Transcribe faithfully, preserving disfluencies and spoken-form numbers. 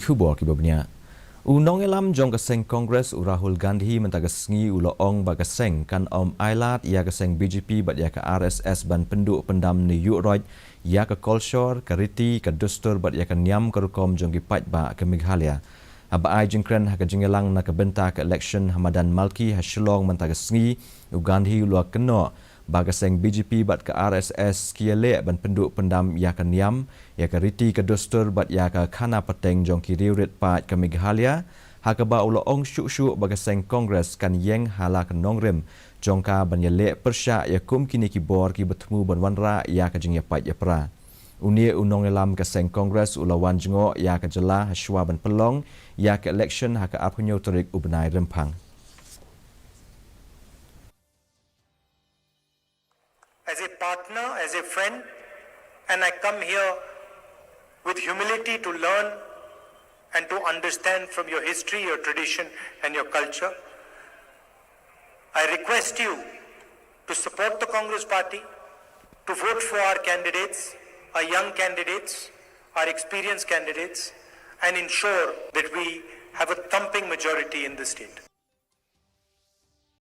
Khubor kiba bniah. U nongïalam jong ka seng Congress u Rahul Gandhi mynta ka sngi u la ong ba ka seng kan ym ailad ïa ka seng B J P bad ïa ka R S S ban pynduh pyndam ne ïuh roit ïa ka kolshor, ka riti, ka dustur bad ïa ka niam ka rukom jong ki paidbah ka Meghalaya. Haba ai jingkren ha ka jingïalang na ka bynta ka election ha madan Malki ha Shillong mynta ka sngi, u Gandhi u la kynnoh ba ka seng B J P bad ka R S S ki ïaleh ban pynduh pyndam ïa ka niam, ïa ka riti ka dustur bad ïa ka khana pateng jong ki riewrit paid ka Meghalaya, ha kaba u la ong shuh shuh ba ka seng Congress kan ïeng ha la ka nongrim jong ka ban ïaleh pyrshah ïa kum kine ki bor kiba thmu ban wanrah ïa ka jingïapait ïapra. Une u nongïalam ka seng Congress u la wan jngoh ïa ka jylla ha shuwa ban pynlong ïa ka election ha ka arphew hynñiew tarik u bnai Rymphang. As a partner, as a friend, and I come here with humility to learn and to understand from your history, your tradition, and your culture. I request you to support the Congress Party, to vote for our candidates, our young candidates, our experienced candidates, and ensure that we have a thumping majority in the state.